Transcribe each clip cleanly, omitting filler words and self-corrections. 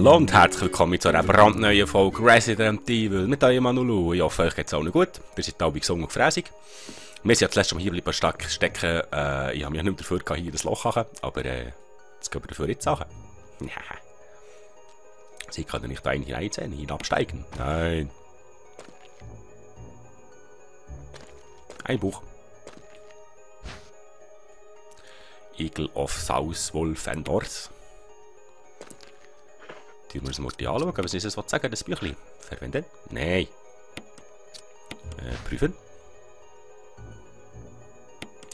Hallo und herzlich willkommen zu einer brandneuen Folge Resident Evil mit eurem Manulu. Ich hoffe, euch geht es allen gut. Wir sind alle gesund und gefräßig. Wir sind ja zuletzt schon hier stecken. Ich habe mich nicht dafür gehabt, hier das Loch zu machen, aber jetzt gehen wir dafür jetzt Sachen. Sie können nicht einen hineinziehen, hinabsteigen. Nein. Ein Buch. Eagle of South Wolf and North. Die müssen wir uns mal anschauen. Was ist es, was sagen, das Büchlein? Verwenden? Nein. Prüfen.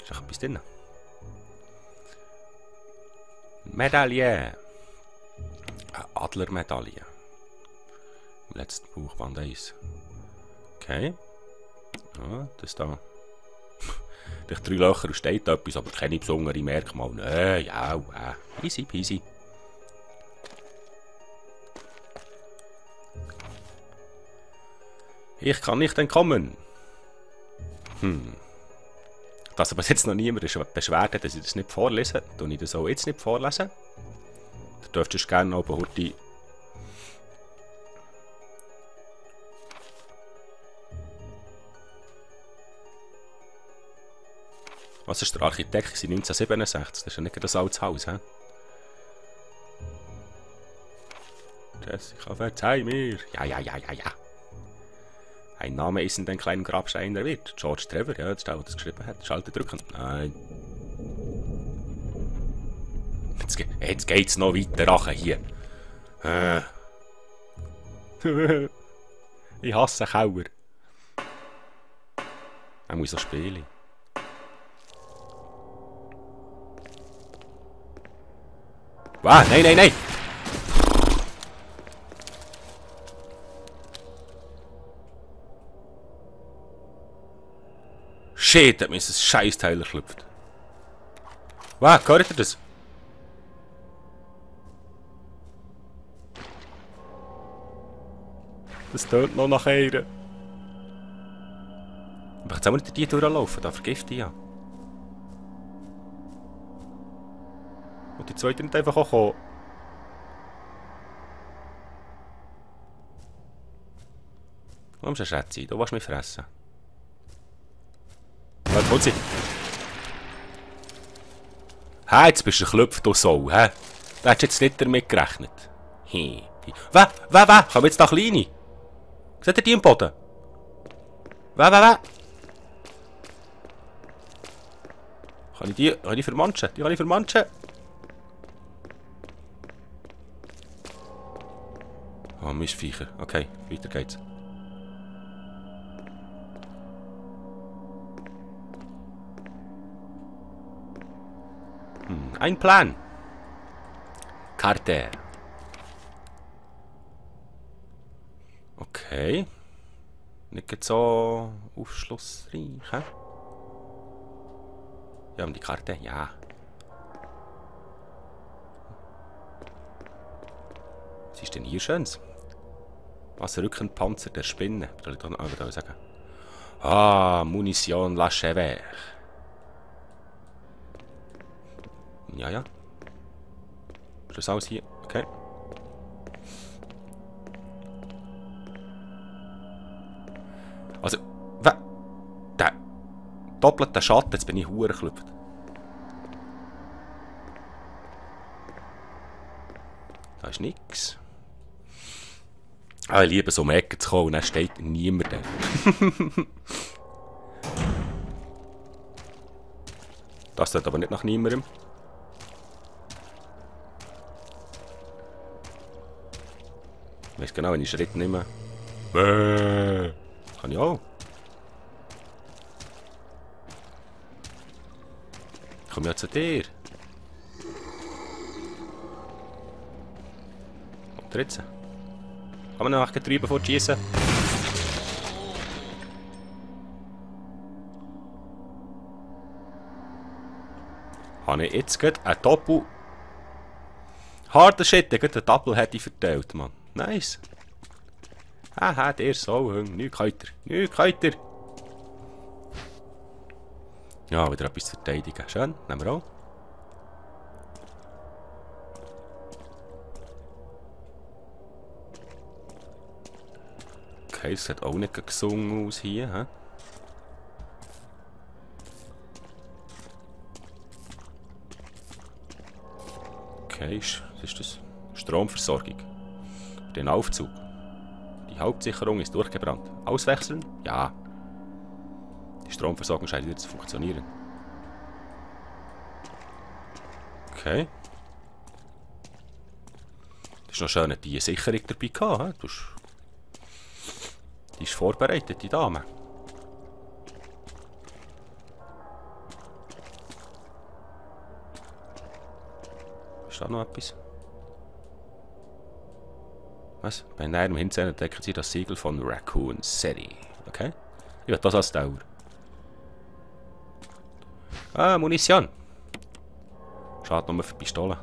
Ist auch etwas drin. Medaille. Eine Adlermedaille. Im letzten Buch, Band 1. Okay. Ja, das da. Durch 3 Löcher steht etwas, aber keine besonderen Merkmale. Ja, easy peasy. Ich kann nicht entkommen. Dass aber jetzt noch niemand beschwert hat, dass ich das nicht vorlese, tue ich das auch jetzt nicht vorlesen. Du dürftest gerne noch heute. Was ist der Architekt 1967? Das ist ja nicht das altes Haus, hä? Jessica, verzeih mir. Ja. Ein Name ist in den kleinen Grabstein der Wirt. George Trevor, ja, das ist der, der das geschrieben hat. Schalter drücken. Nein. Jetzt geht's noch weiter nachher hier. Ich hasse Kauer. Er muss so spielen. Wow, nein! Shit, hat mir das Scheißteil erklüpft. Wow, hört ihr das? Das tönt noch nach einer. Aber jetzt haben wir nicht die durchlaufen, da vergifte ich ja. Und die zweite nicht einfach auch kommen. Warum ist ein Schätze? Du willst mich fressen. Jetzt kommt sie. Hä, jetzt bist du geklüpft, du Sau, hä? Da hättest du jetzt nicht damit gerechnet. Was? Komm jetzt da kleine. Seht ihr die im Boden? Was? Kann ich die vermanschen? Die kann ich vermanschen. Oh, Mistviecher. Okay, weiter geht's. Ein Plan. Karte. Okay. Nicht so aufschlussreich, hä? Wir haben die Karte, ja. Was ist denn hier Schönes? Was Rückenpanzer der Spinne. Soll ich da noch sagen? Ah, Munition la Chevere. Ja. Ist das alles hier? Okay. Also, der doppelte Schatten, jetzt bin ich hure geklüpft. Da ist nichts. Ich liebe so um die Ecke zu kommen und dann steht niemand da. Das tut aber nicht nach niemandem. Ich weiß genau, wenn ich Schritt nehme. Kann ich auch. Ich komme ja zu dir. Kommt jetzt. Kann man noch getrieben bevor schießen? Habe ich jetzt gerade ein Doppel. Harter Shit, ich habe einen Doppel hätte ich verteilt, Mann. Nice. Haha, der Sauhung. Nichts könnt ihr. Ja, wieder etwas zu verteidigen. Schön, nehmen wir auch. Okay, das sieht auch nicht gesungen aus hier, hä? Okay, was ist das? Stromversorgung. Den Aufzug. Die Hauptsicherung ist durchgebrannt. Auswechseln? Ja. Die Stromversorgung scheint wieder zu funktionieren. Okay. Das ist noch schön, die Sicherung dabei gehabt. Die ist vorbereitet, die Dame. Ist da noch etwas? Was? Bei näherem Hinsehen entdecken Sie das Siegel von Raccoon City. Okay. Ich will das als Dauer. Ah, Munition. Schade nur für Pistolen.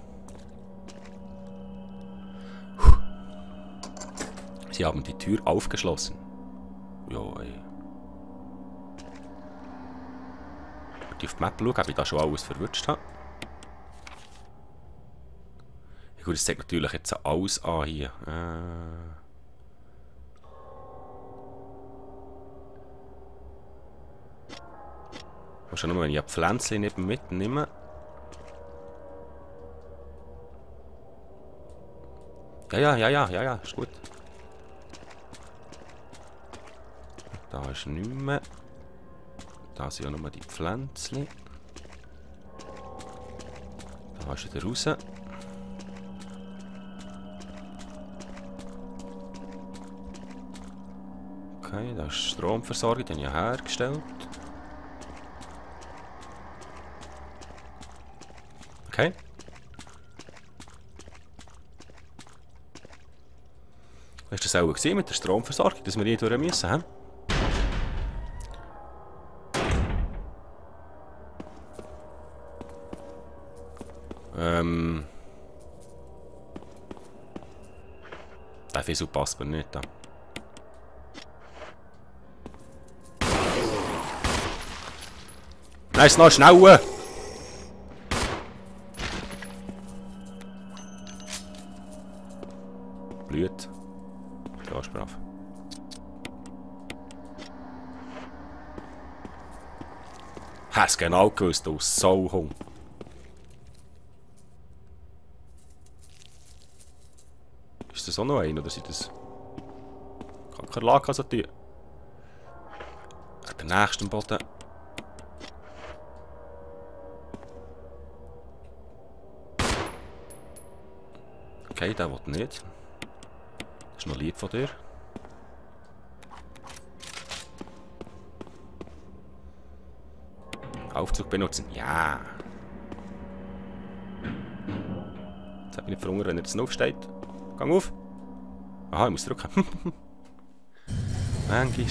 Sie haben die Tür aufgeschlossen. Jo, ey. Ich auf die Map schauen, ob ich da schon alles verwünscht habe. Ja, gut, das zeigt natürlich jetzt alles an hier. Wahrscheinlich nur, wenn ich ein Pflänzchen neben mitnehme. Ja, ist gut. Da ist nichts mehr. Da sind ja nur die Pflänzchen. Da ist wieder raus. Okay, da ist Stromversorgung, den habe ich ja hergestellt. Okay. Ist das auch gesehen mit der Stromversorgung, dass wir hier durch müssen, hä? Der Fisu passt mir nicht da. Nein, ist noch schneller! Blüht. Ja, ist brav. Hast genau gewusst, du Sauhund. Ist das auch noch ein, oder sind das... Kakerlaken so die? Der nächsten Boden. Okay, der will nicht. Das ist noch lieb von dir. Aufzug benutzen. Ja. Jetzt hat mich nicht verhungert, wenn er jetzt noch aufsteht. Gang auf. Aha, ich muss drücken. Manchmal.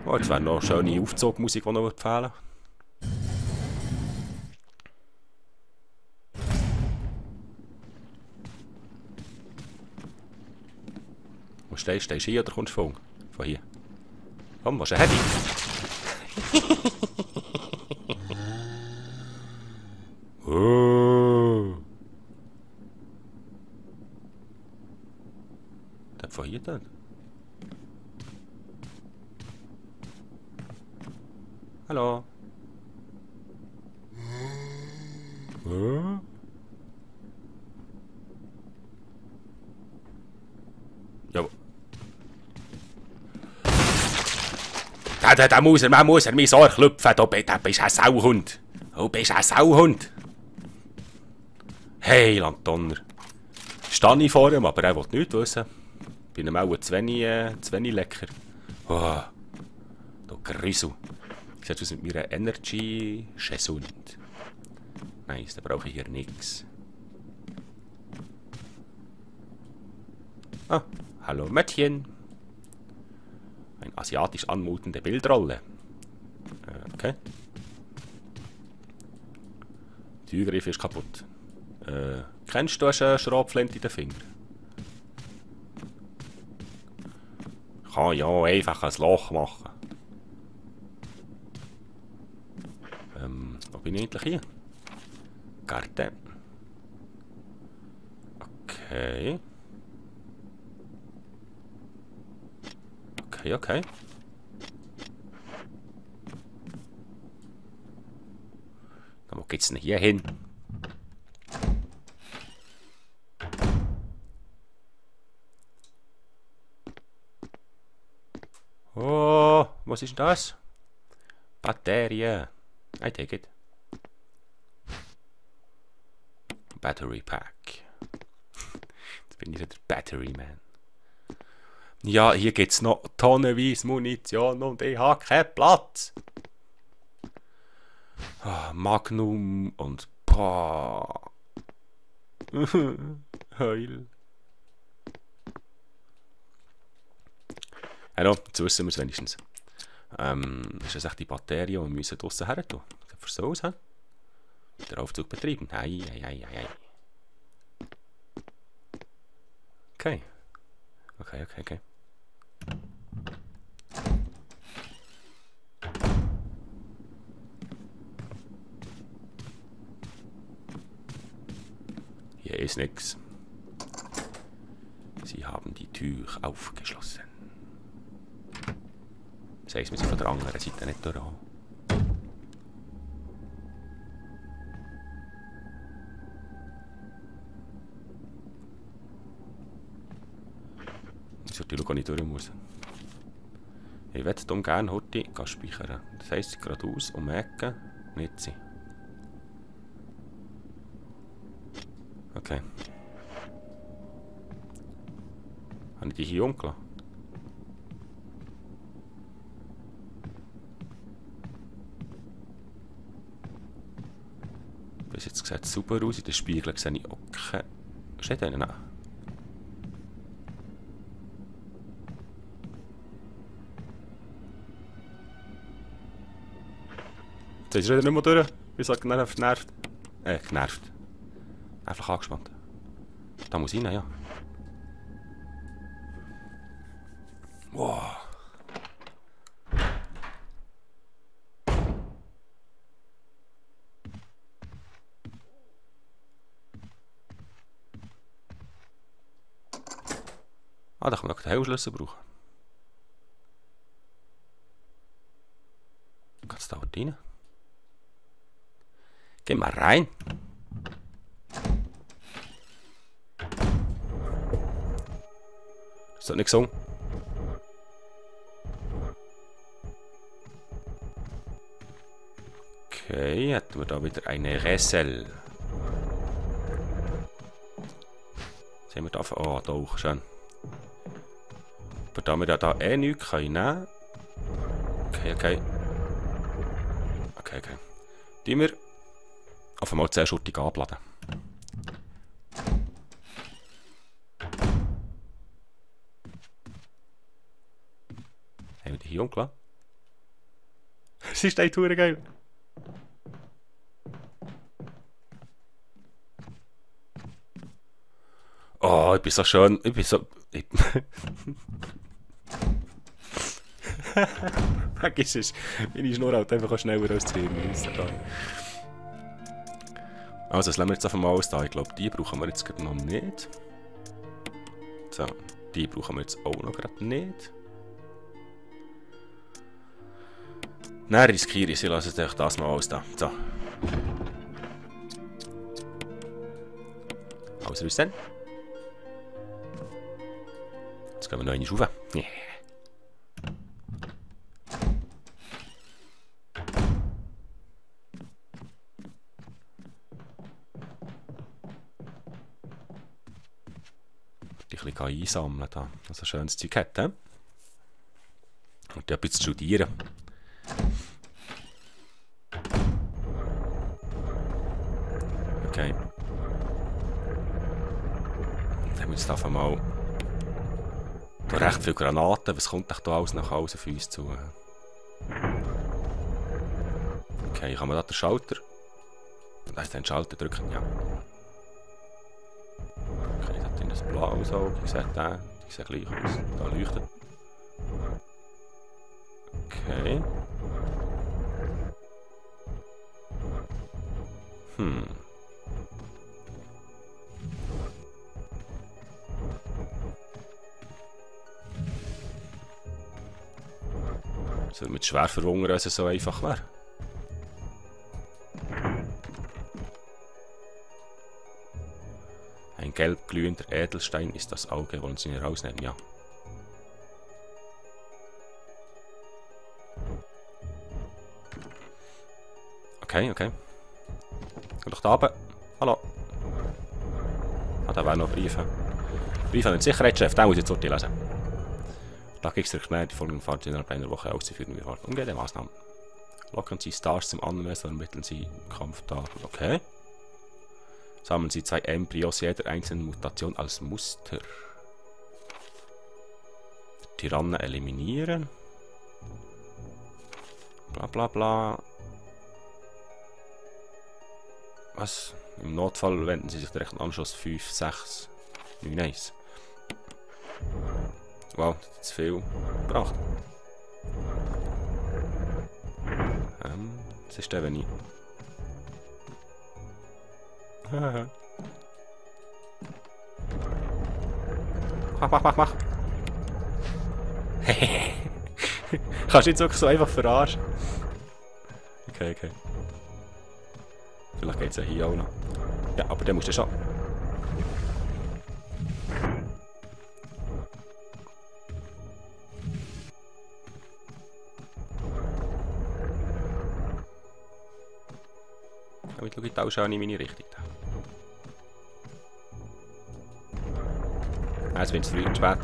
Oh, jetzt wäre noch eine schöne Aufzugmusik, die noch fehlen. Wo stehst du? Stehst du hier oder kommst du von hier? Komm, was ist ein Heavy? Oh. Der von hier dann? Hallo? Ja. Da muss er mein Ohr klopfen. Da bist ein Sauhund. Du bist ein Sauhund. Hey, Landonner. Stehe ich vor ihm, aber er will nichts wissen. Bin ihm auch zu wenig lecker. Oh, du Grüssel. Sieht aus mit meiner Energy Schesund. Nice, da brauche ich hier nichts. Ah, hallo Mädchen. Eine asiatisch anmutende Bildrolle. Okay. Der Türgriff ist kaputt. Kennst du eine Schrotflinte in den Finger? Ich kann ja einfach ein Loch machen. Wo bin ich eigentlich hier? Garten. Okay. Okay, okay. Wo geht's denn hier hin? Oh, was ist denn das? Batterie. I take it. Battery Pack. Jetzt bin ich wieder der Battery Man. Ja, hier gibt es noch tonnenweise Munition und ich habe keinen Platz. Magnum und boah. Heul. Hallo, jetzt wissen wir es wenigstens. Ist das echt die Batterie, die wir müssen draussen her tun? Für so aus, der Aufzug betreiben. Ei. Okay. Okay. Hier ist nichts. Sie haben die Tür aufgeschlossen. Das heisst, wir sind von der anderen Seite nicht durch. Ich sollte schauen, ob ich durch muss. Ich würde darum gerne heute speichern. Das heisst, geradeaus um die Ecke nicht sein. Okay. Habe ich die hier umgelassen? Bis jetzt sieht es super aus. In den Spiegeln sehe ich auch keine... Steht einer? Nein. Jetzt ist er nicht mehr durch. Ich sage, genervt. Genervt. Einfach angespannt. Da muss ich rein, ja. Wow. Da kann man noch den Hellschlüssel brauchen. Kannst du da rein? Geh mal rein. Ist das nicht gesungen? Okay, hätten wir da wieder eine Ressel. Sehen wir da? Oh, da auch schön. Aber da wir da nichts nehmen können. Okay. Die wir auf einmal 10 Schuttig abladen. Haben wir die hier umgelassen? Es ist echt geil. Oh, ich bin so schön. Vergiss es. Meine Schnur halt einfach schneller als 10 Minuten. Also, das lassen wir jetzt einfach mal aus da. Ich glaube, die brauchen wir jetzt gerade noch nicht. So, die brauchen wir jetzt auch noch gerade nicht. Nein, riskiere ich. Ich lasse euch das mal aus da. So. Ausrüsten. Jetzt gehen wir noch eine rauf. Yeah. Die ein bisschen einsammeln da. Also schönes Zeug hat, he? Und etwas zu studieren. Okay. Dann haben wir jetzt einfach mal da recht viele Granaten. Was kommt da alles nach Hause für uns zu? Okay, kann man da den Schalter? Da ist den Schalter drücken, ja. Okay, da hat ein blaues Auge. Ich sehe den. Die sehen gleich aus. Da leuchtet. Okay. Es würde mich schwer verwundern, wenn es so einfach wäre. Ein gelb glühender Edelstein ist das Auge. Wollen Sie ihn rausnehmen? Ja. Okay, okay. Geh doch da runter. Hallo. Ah, da wären noch Briefe. Briefe an den Sicherheitschef, den muss ich jetzt heute lesen. Da gibt es die folgenden Fahrzeuge innerhalb einer Woche auszuführen. Wir fahren umgehende Maßnahmen. Lockern Sie Stars zum Anmessen und ermitteln Sie Kampfdaten. Okay. Sammeln Sie 2 Embryos jeder einzelnen Mutation als Muster. Tyrannen eliminieren. Bla bla bla. Was? Im Notfall wenden Sie sich direkt an Anschluss 5, 6, 9, 1. Wow, das hat zu viel gebracht. Das ist der, wenn ich... Mach. Kannst du jetzt wirklich so einfach verarschen? Okay. Vielleicht geht es ja hier auch noch. Ja, aber der muss ja schon. Damit schaue ich auch schon in meine Richtung. Jetzt wird es früh und spät.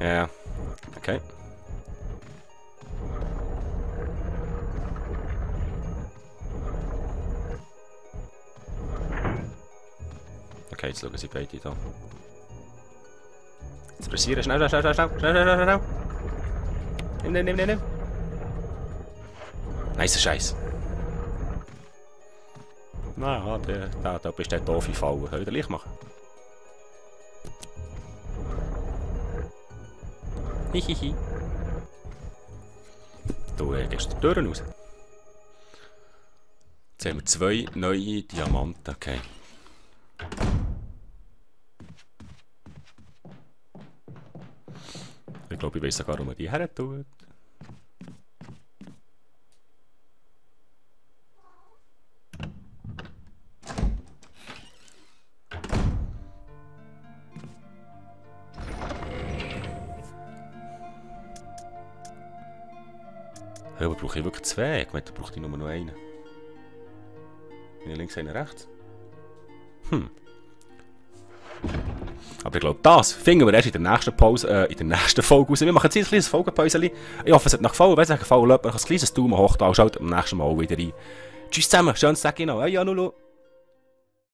Ja, okay. Okay, jetzt schauen sie beide da. Jetzt pressieren, schnell. Nimm. Nice Scheiß. Na, da bist du der doofe Falle. Soll ich den Licht machen? Hihihi. Du gehst die Türen raus. Jetzt haben wir 2 neue Diamanten. Okay. Ich glaube, ich weiß sogar, wo man die her tut. Ja, aber brauche ich wirklich 2? Ich meine, da brauche ich nur noch einen. Einer links, einer rechts. Aber ich glaube, das finden wir erst in der nächsten Pause, in der nächsten Folge raus. Wir machen jetzt ein kleines Folgenpäuschen. Ich hoffe, es hat euch gefallen. Wenn es euch gefallen hat, ein kleines Daumen hoch da und schaut am nächsten Mal wieder rein. Tschüss zusammen, schönes Tag noch. Ja, Nulu.